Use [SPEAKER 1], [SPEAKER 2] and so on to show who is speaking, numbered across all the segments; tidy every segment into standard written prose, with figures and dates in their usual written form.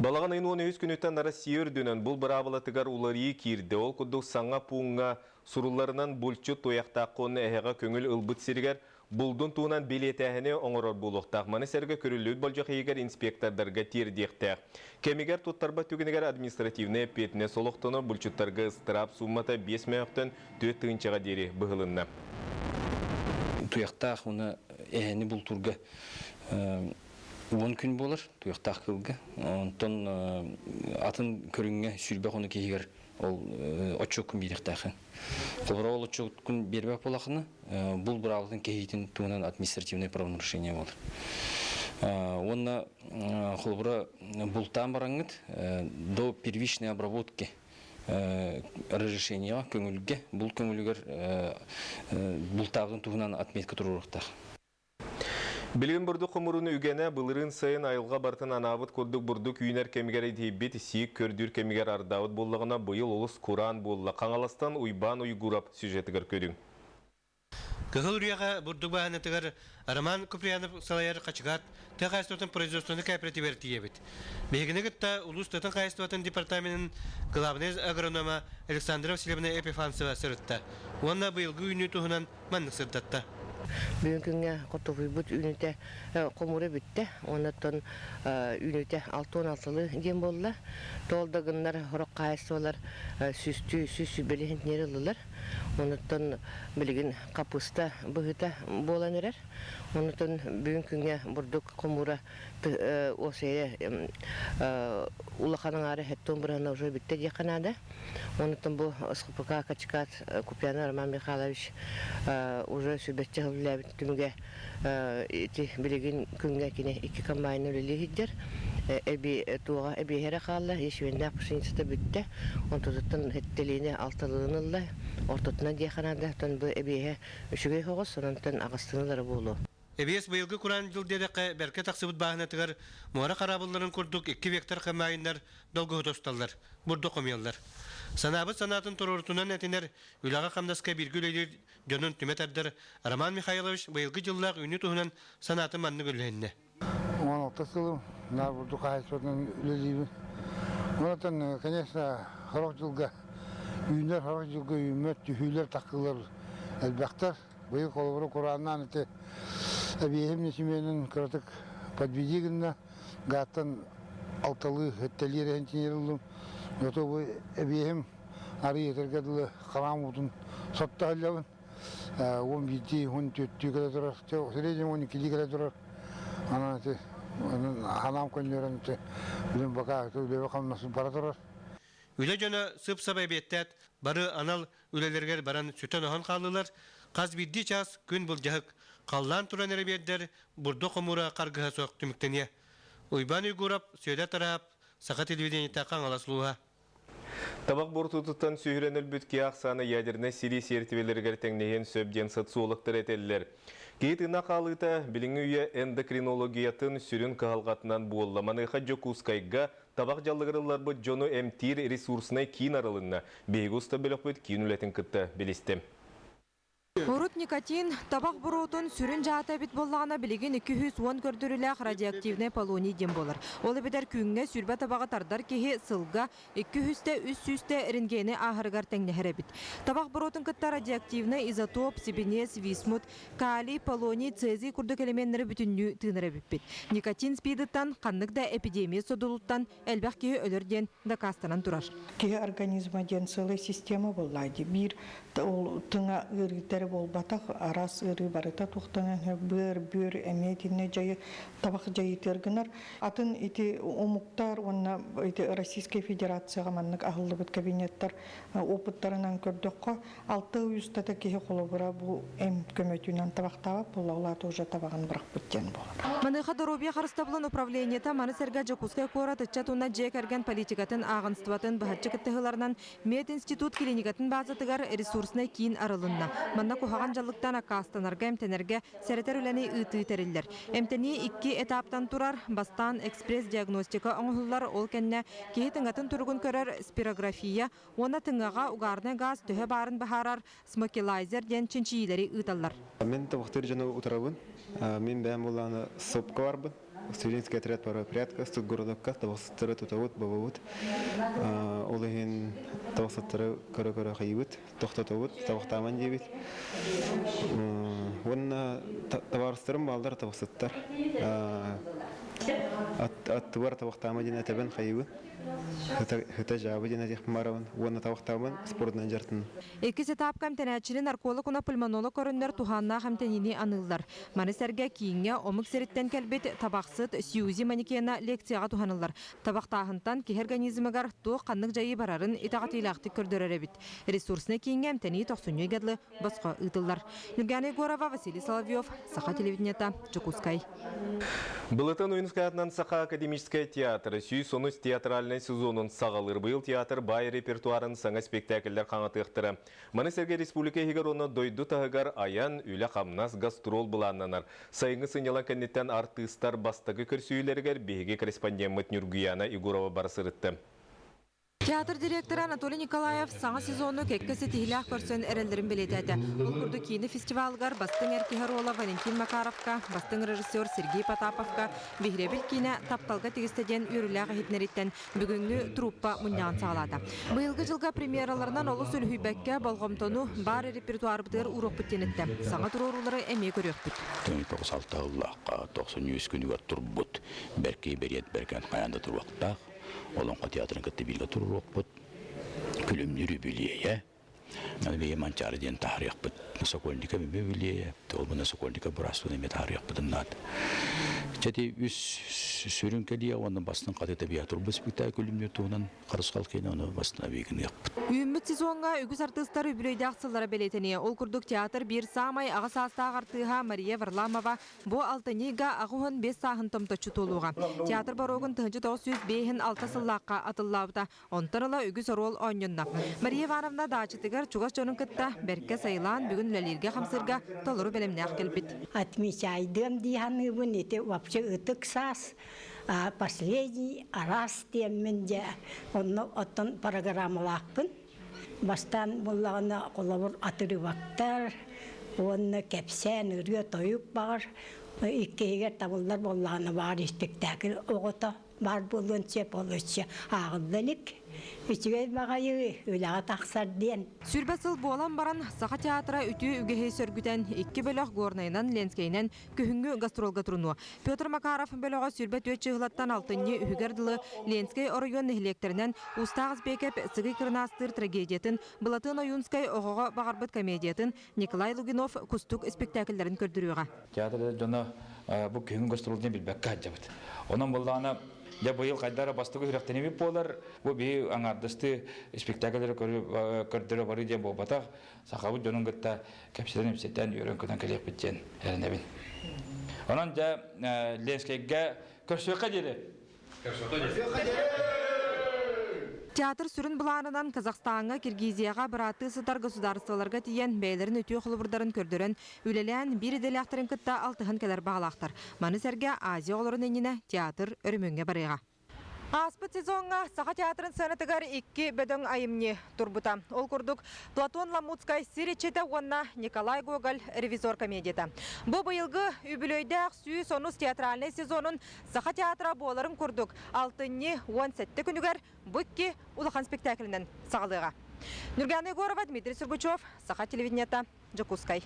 [SPEAKER 1] Балаҕан ыйын 13 күнүттэн Россия үрдүнэн бул быраабылатыгар уларыйыы киирдэ. Ол курдук саҥа пууҥҥа сурулларынан булчут туйахтаах уонна эһэҕэ көҥүл ылбыт сиригэр булдун туһунан билиэтээһини оҥорор буолуохтаах. Маны сэргэ көрүллүбүт болдьох иһигэр инспектордарга тиэрдиэхтээх. Кэмигэр туттарбат түгэнигэр административнай эппиэтинэс олохтонор, булчуттарга ыстыраап сууммата 5 мөһөхтөн 4 тыһыынчаҕа диэри быһылынна.
[SPEAKER 2] Туйахтаах уонна эһэни бултуурга 10 күн буолар туйахтаах кыылга. Онтон атын көрүҥҥэ сүүрбэх ону киһигэр ол отчуоккун биэриэхтээххин. Холобура ол отчуоккун биэрбэт буоллаххына, бул быраабылатын кэһиитин туһунан административное правонарушение буолар. Уонна холобура бултаан бараҥҥыт до первичной обработки разрешениеҕа көҥүлгэ бул көҥүлүгэр бултаабытын туһунан отметка туруоруохтаах.
[SPEAKER 1] Билигин бурдук хомурууну үгэнэ былырыын сайын айылҕа барытын анаабыт курдук бурдук үүнэр кэмигэр итийбит, сиик көрдүүр кэмигэр ардаабыт буоллаҕына, быйыл олус кураан буолла. Хаҥаластан Уйбаан Уйгурап сюжетыгар көрүҥ.
[SPEAKER 3] Кыһыл Үрүйэҕэ бурдук бааһынатыгар Роман Куприянов салайар Хачыгаат тыа хаһаайыстыбатын производствоны кооперативыгар тиийэбит. Биһигини кытта улуус тыатын хаһаайыстыбатын департаменын главнай агронома Александра Васильевна Епифанцева сырытта уонна быйылгы үүнүү туһунан маннык сырдатта.
[SPEAKER 4] Бүгүн күҥҥэ хортуоппуйбут үүнүүтэ хомуура бүттэ. Оннуттан үүнүүтэ 66-лыы диэн буолла. Тоол да гыннар сорох хаһаайыстыбалар сүүстүү, сүүс сүүрбэлии сентнери ыллылар. Онуттан билигин хаппыыста быһыыта буолан эрэр. Онуттан бүгүн күҥҥэ бурдук хомуура уосайа улахан аҥаара хеттон бырыһына уже бүттэ диэххэ наада. Онуттан бу СХПК Качкат Купьянов Роман Михайлович уже сүүрбэччэ сыл үлэлээбит түмүгэ ити билигин күҥҥэ кини икки комбайны үлэлии сылдьар. Эби туоҕа эбиэһэрэ хаалла, ячменнээх пшеницата бүттэ. Онтутуттан сэттэлиини алталыын ылла, ортотунан диэххэ наада. Оттон бу эбиэһэ үчүгэй соҕус, онон аҕыстыны ылара буолуо.
[SPEAKER 3] Эбиэс быйылгы кураан дьыл диэтэххэ, бэркэ тахсыбыт бааһынатыгар муора хараабылларын курдук икки вектор хамаайыннар долгуһута усталлар, бурдук хомуйаллар. Санаабыт санаатын туруорутунан этинэр, үлэҕэ-хамнаска бииргэ үлэлиир дьонун түмэ тардар Роман Михайлович быйылгы дьыллаах үүнүү туһунан санаатын маннык үллэһиннэ.
[SPEAKER 5] 16 сылым наар бурдук хаһаайыстыбатынан үлэлиибин. Онтон, конечно, сорох дьылга үүнэр, сорох дьылга үүммэт, түһүүлэр, такыылар элбэхтэр. Быйыл холобура курааннаан ити эбиэһим ньэчимиэнин кыратык подведи гынна, гааттан алталыы сэттэлии эрэ инженер ыллым. Зато бу эбиэһим арый этэргэ дылы хараам уутун сотто сылдьабын. 11 14 кэлэ турар. Среднем 12 кэлэ турар. Анан ити ханаам көннөрөн ити билим пока үлэбэ хамнас бара турар.
[SPEAKER 3] Үлэ дьоно сып-сап эбиэттээт, бары анал үлэлэригэр баран сүтэн-оһон хааллылар. Хас биирдии чаас күн былдьаһык, халлаан туран эрэ биэрдэр, бурдук хомуура харгыһа суох түмүктэниэ. Уйбаан Уйгуурап, Сүөдэр Тараап, Саха телевидениета Хаҥалас улууһа.
[SPEAKER 1] Табах буортутуттан сүһүрэн өлбүт киһи ахсаана ядернай сэрии сиэртибэлэригэр тэҥнэһиэн сөп диэн социологтар этэллэр. Киһи тыына хаалыыта билиҥҥи үйэ эндокринологиятын сүрүн кыһалҕатынан буолла. Маныаха Дьокуускайга табах дьаллыгар ылларбыт дьону эмтиир ресурснай киин арылынна. Биһиги уста бөлөхпүт киин үлэтин кытта билистим.
[SPEAKER 6] Урут никотин, табах буруотун сүрүн дьаата эбит буоллаҕына, билигин 210 көрдөрүүлээх радиоактивнай полоний диэн буолар. Ол эбэтэр күҥҥэ сүүрбэ табаҕы тардар киһи сылга 200-тэ 300-тэ рентгени ааһарыгар тэҥнэһэр эбит. Табах буруотун кытта радиоактивнай изотоп, сибиниэс, висмут, калий, полоний, цезий курдук элеменнэри бүтүннүү тыынар эбиппит. Никотин спидыттан ханнык да эпидемия содулуттан элбэх киһи өлөр диэн дакаастанан турар.
[SPEAKER 7] Киһи организма диэн сыалай система буоллаа дии. Биир ол тыҥа ыарыыта эрэ буолбатах, араас ыарыы барыта туохтан быар, бүөр эмиэ итиннэ дьайы табах дьайыытыгар гынар. Атын ити омуктар уонна ити Российскай Федерацияҕа маннык аһыллыбыт кабинеттар опыттарынан көрдөххө, алта ый устата киһи холобура бу эм көмөтүнэн табахтаабат буолла, ол аата уже табаҕын бырахпыт диэн буолар.
[SPEAKER 6] Маныаха доруобуйа харыстабылын управлениета маны сэргэ Дьокуускай куорат ыччат уонна дьиэ кэргэн политикатын ааҕыныстыбатын быһаччы кыттыһыыларынан Мединститут клиникатын базатыгар ресурснай киин арылынна. Манна куһаҕан дьаллыктан аккаастанарга, эмтэнэргэ сэрэтэр үлэни ыытыы тэриллэр. Эмтэнии икки этаптан турар. Бастаан экспресс-диагностика оҥоһуллар, ол кэннэ киһи тыҥатын туругун көрөр спирография уонна тыҥаҕа угарнай газ төһө баарын быһаарар смокилайзер диэн чинчийиилэри ыыталлар.
[SPEAKER 8] Мин табахтыыр дьону утарабын. Мин бэйэм буоллаҕына сопка барбын. Студенческий отряд правопорядка студгородокка табахсыттары тутабыт, бабабыт. Ол иһин табахсыттары көрө-көрө хайыбыт, тохтотобут, табахтааман диэбит. Уонна табаарыстарым бааллар табахсыттар. Аттыбар табахтаама диэн этэбин хайыбын. Хыта жаабы диэн этиэхпин барабын. Уонна табахтаабын спордунан дьартын.
[SPEAKER 6] Иккис этапка эмтэнээччини нарколог уонна пульмонолог көрөннөр туһааннаах эмтэниини аныыллар. Маны сэргэ кииҥҥэ омук сириттэн кэлбит табахсыт Сьюзи манекена лекцияҕа туһаныллар. Табахтааһынтан киһи организмыгар туох ханнык дьайыы барарын итэҕэтиилээхтик көрдөрөр эбит. Ресурснай кииҥҥэ эмтэнии тохсунньу ыйга дылы босхо ыытыллар. Нюргана Егорова, Василий Соловьев, Саха телевидениета, Дьокуускай.
[SPEAKER 1] Былытын Уйунскаятынан Саха академическай театры 110 театральнай сезонун саҕалыыр. Быйыл театр баай репертуарын саҥа спектакльлэр хаҥатыахтара. Маны сэргэ республика иһигэр уонна дойду таһыгар айан, үлэ-хамнас, гастрол былааннанар. Сайыҥҥы сынньалаҥ кэнниттэн артыыстар бастакы көрсүһүүлэригэр биһиги корреспондеммыт Нюргуяна Егорова бара сырытта.
[SPEAKER 6] Театр директора Анатолий Николаев саҥа сезону кэккэ ситиһиилээх көрсөн эрэллэрин бэлиэтээтэ. Ол курдук киинэ фестивалыгар бастыҥ эр киһи оруола Валентин Макаровка, бастыҥ режиссер Сергей Потаповка биһирэбил киинэ тапталга тигистэ диэн үөрүүлээх иһитиннэрииттэн бүгүҥҥү труппа мунньаҕын саҕалаата. Быйылгы дьылга премьераларынан олус үлүһүйбэккэ болҕомтону баар репертуарбытыгар ууруохпут диэн эттэ. Саҥа туруоруулары эмиэ көрүөхпүт.
[SPEAKER 9] 96 сыллаахха 93 күнүгэр турбут Бэркэй Бэриэт Бэргэн хайаан да туруохтаах. Олоҥхо театрын кытта бииргэ туруоруохпут. Күлүмнүүр үбүлүөйэ. Аны Манчаары диэн таһаарыахпыт. Сокольника үбүлүөйэ. Ол мына Сокольника бырааспын эмиэ таһаарыахпытын наада. Чэти үс сүрүн кэлиэ уонна бастын хатыта биэ турбут спектакль күлүмнүүр туһунан харысхал киэнэ ону бастын абыйгыныахпыт.
[SPEAKER 6] Үүммүт сезоҥҥа үгүс артыыстар үбүлүөйдээх сыллара бэлиэтэниэ. Ол курдук театр биир саамай аҕа саастаах артыыһа Мария Варламова Бу алтынньыга 85 сааһын томточчу туолуоҕа. Театр боруогун 1956 сыллаахха атыллаабыта. Онтон ыла үгүс оруол оонньонно. Мария Ивановна даачатыгар чугас дьонун кытта бэркэ сайылаан бүгүн үлэлииргэ-хамсыырга толору бэлэмнээх кэлбит.
[SPEAKER 10] Отмечайдыам дии саныыбын ити вообще ытык саас последний раз диэммин дьэ онно оттон программалаахпын. Бастаан буллаҕына холобур атырыбактар уонна кэпсээн ырыа-тойук баҕар иккиһигэр табыллар буоллаҕына баар испиктээкил оҕото баар буолуон сөп ол өссө ааҕылла илик үчүгэй баҕайы үлэҕэ тахсар диэн.
[SPEAKER 6] Сүүрбэ сыл буолан баран Саха театра үтүө үгэһи сөргүтэн икки бөлөх Горнайынан, Ленскэйинэн күһүҥҥү гастролга турунуо. Петр Макаров бөлөҕө 24 чыһылаттан алтынньы үһүгэр дылы Ленскэй оройуон нэһилиэктэринэн Уустаах Избиэкэп Сыгый Кырынаастыыр трагедиятын, Былатыан Ойуунскай оҕоҕо баҕарбыт комедиятын, Николай Лугинов Кустук испэктээкиллэрин көрдөрүөҕэ.
[SPEAKER 11] Театр дьоно бу күһүҥҥү гастрол диэн билбэккэ сылдьабыт. Онон буоллаҕына, дьэ быйыл хайда эрэ бастакы сүрэхтэнибит буолар. Бу биһи аҥаардастыы спектакльлэри көрдөрө барыы диэн буолбатах. Сахабыт дьонун кытта кэпсэтэн-ипсэтэн, үөрэн-көтөн кэлиэхпит диэн эрэнэбин. Онон дьэ Ленскэйгэ көрсүөххэ диэри!
[SPEAKER 6] Көрсүөххэ диэри! Театр сүрүн былаанынан Казахстаҥҥа, Киргизияҕа бырааттыы сытар государстволарга тиийэн бэйэлэрин үтүө холобурдарын көрдөрөн, үлэлээн, биир идэлээхтэрин кытта алтыһан кэлэр баҕалаахтар. Маны сэргэ Азия оҕолорун иннинэ театр өрөмүөҥҥэ барыаҕа. Ааспыт сезоҥҥа Саха театрын сыанатыгар икки бөдөҥ айымньы турбута. Ол курдук, Платон Ламутскай «Сир иччитэ» уонна Николай Гоголь «Ревизор» комедията. Бу быйылгы үбүлүөйдээх 110 театральнай сезонун Саха театра буоларын курдук алтынньы 17 күнүгэр бу икки улахан спектаклинэн саҕалыаҕа. Нюргана Егорова, Дмитрий Сургучев, Саха телевидениета, Дьокуускай.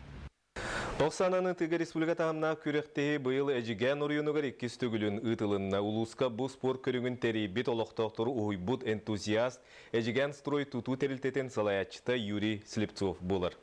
[SPEAKER 1] Тохсананы тыга республика таһымнаах күрэхтэһии быйыл Эдьигээн оройуонугар иккис төгүлүн ыытылынна. Улууска бу спорт көрүҥүн тэрийбит олохтоохтору уһуйбут энтузиаст Эдьигээн строй тутуу тэрилтэтин салайааччыта Юрий Слепцов буолар.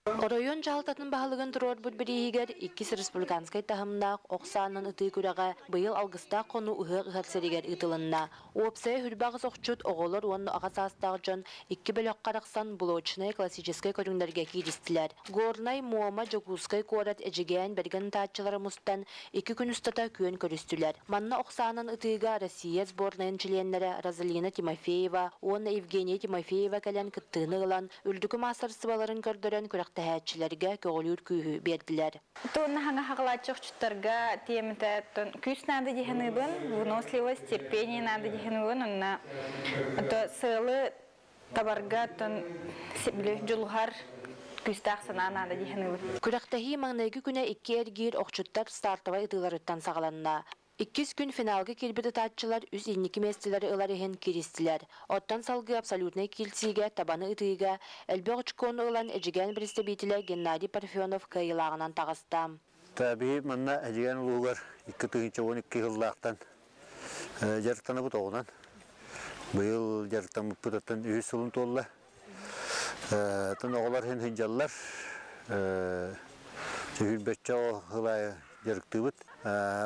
[SPEAKER 12] Оройуон дьаһалтатын баһылыгын туруорбут бирииһигэр иккис республиканскай таһымнаах ох саанан ытыы күрэҕэ быйыл алгыстаах хонуу ыһыах ыһар сиригэр ыытылынна. Уопсайа хүрбэҕис охчут оҕолор уонна аҕа саастаах дьон икки бөлөххө арахсан блочнай классическай көрүҥнэргэ кииристилэр. Горнай, Муома, Дьокуускай куорат, Эдьигээн бэргэн ытааччылара мустан икки күн устата күөн көрүстүлэр. Манна ох саанан ытыыга Россия сборнайын чилиэннэрэ Розалина Тимофеева уонна Евгения Тимофеева кэлэн кыттыыны ылан, үрдүкү маастарыстыбаларын көрдөрөн күрэхтэһээччилэргэ көҕүлүүр күүһү биэрдилэр.
[SPEAKER 13] Туонна хаҥа хаҕылааччы охчуттарга тиэмэтэ күүс наада диһаныбын, выносливость, терпение наада диһаныбын, онно сыалы табарга тон дьулуһар Күүстээх санаа наада дии саныыбын.
[SPEAKER 12] Күрэхтэһии маҥнайгы күнэ икки эргиир охчуттар стартовай ытыыларыттан саҕаланна. Иккис күн финалга киирбит ытааччылар үс инники миэстэлэри ылар иһин кииристилэр. Оттон салгыы абсолютнай киирсиигэ табаны ытыыга элбэх очкону ылан Эдьигээн бэрэстэбиитэлэ Геннадий Парфенов кыайыылааҕынан таҕыста.
[SPEAKER 14] Биһи манна Эдьигээн улууһугар 2012 сыллаахтан дьарыктанабыт оҕунан. Быйыл дьарыктаммыппыт оттон үһүс сылын туолла. Тон оҕолор иһин сылдьаллар. Сүүрбэччэ оҕо сыл дьарыктыыбыт.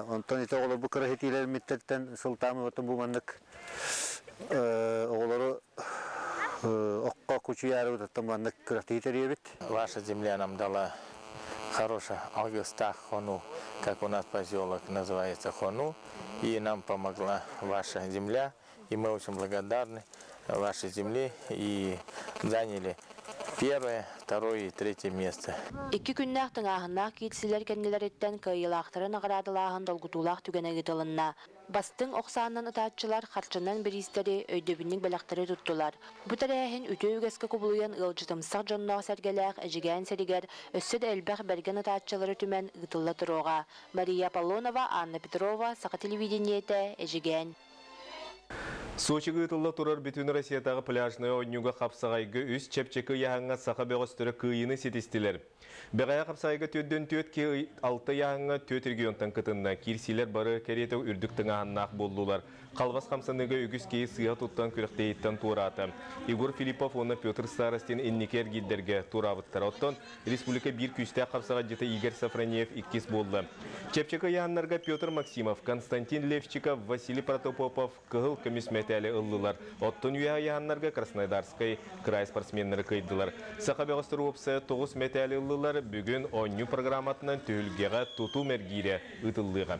[SPEAKER 14] Онтон ити оҕолорбут кыра ситиилэрмиттэртэн сылтаан оттон бу маннык оҕолору окко кучуйаарыбыт оттон маннык күрэхтэһии тэрийэбит.
[SPEAKER 15] Ваша земля нам дала хороший алгыстаах хонуу, как у нас поселок называется Хону, и нам помогла ваша земля, и мы очень благодарны вашей земле и заняли первое, второе и третье место.
[SPEAKER 12] Икки күннээх тыҥааһыннаах киирсилэр кэннилэриттэн кыайыылаахтары наҕараадалааһын долгутуулаах түгэнэ ыытылынна. Бастыҥ ох саанан ытааччылар харчынан бириистэри, өйдөбүнньүк бэлэхтэри туттулар. Бу тэрээһин үтүө үгэскэ кубулуйан ыалдьытымсах дьонноох-сэргэлээх Эдьигээн сиригэр өссө да элбэх бэргэн ытааччылары түмэн ыытылла туруоҕа. Мария Аполлонова, Анна Петрова, Саха телевидениетэ, Эдьигээн.
[SPEAKER 1] Сочига ыытылла турар Бүтүн Россиятааҕы пляжнай оонньууга хапсаҕайга үс чэпчэки ыйааһыҥҥа саха бөҕөстөрө кыайыыны ситистилэр. Бэҕэһээ хапсаҕайга түөрдүн түөрт киһи алта ыйааһыҥҥа түөрт регионтан кытынна. Киирсиилэр бары кэриэтэ үрдүк тыҥааһыннаах буоллулар. Халбас хамсаныыга үгүс киһи сыыһа туттан күрэхтэһииттэн туораата. Егор Филиппов уонна Петр Старостин инники эргиирдэргэ туораабыттара. Оттон Республика биир күүстээх хапсаҕайдьыта Игорь Сафронеев иккис буолла. Чэпчэки ыйааһыннарга Петр Максимов, Константин Левчиков, Василий Протопопов кыһыл көмүс мэтээли ыллылар. Оттон үөһэ ыйааһыннарга Краснодарскай край спортсменнары кыайдылар. Саха бөҕөстөр уопсайа тоҕус мэтээли ыллылар. Бүгүн оонньуу программатынан түһүлгэҕэ тутуу мэргиирэ ыытыллыаҕа.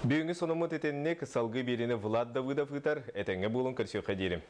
[SPEAKER 1] Бүгүҥҥү сонуммут итинник. Салгыы биэриини Влад Давыдов ыытар. Этэҥҥэ буолун, көрсүөххэ диэри.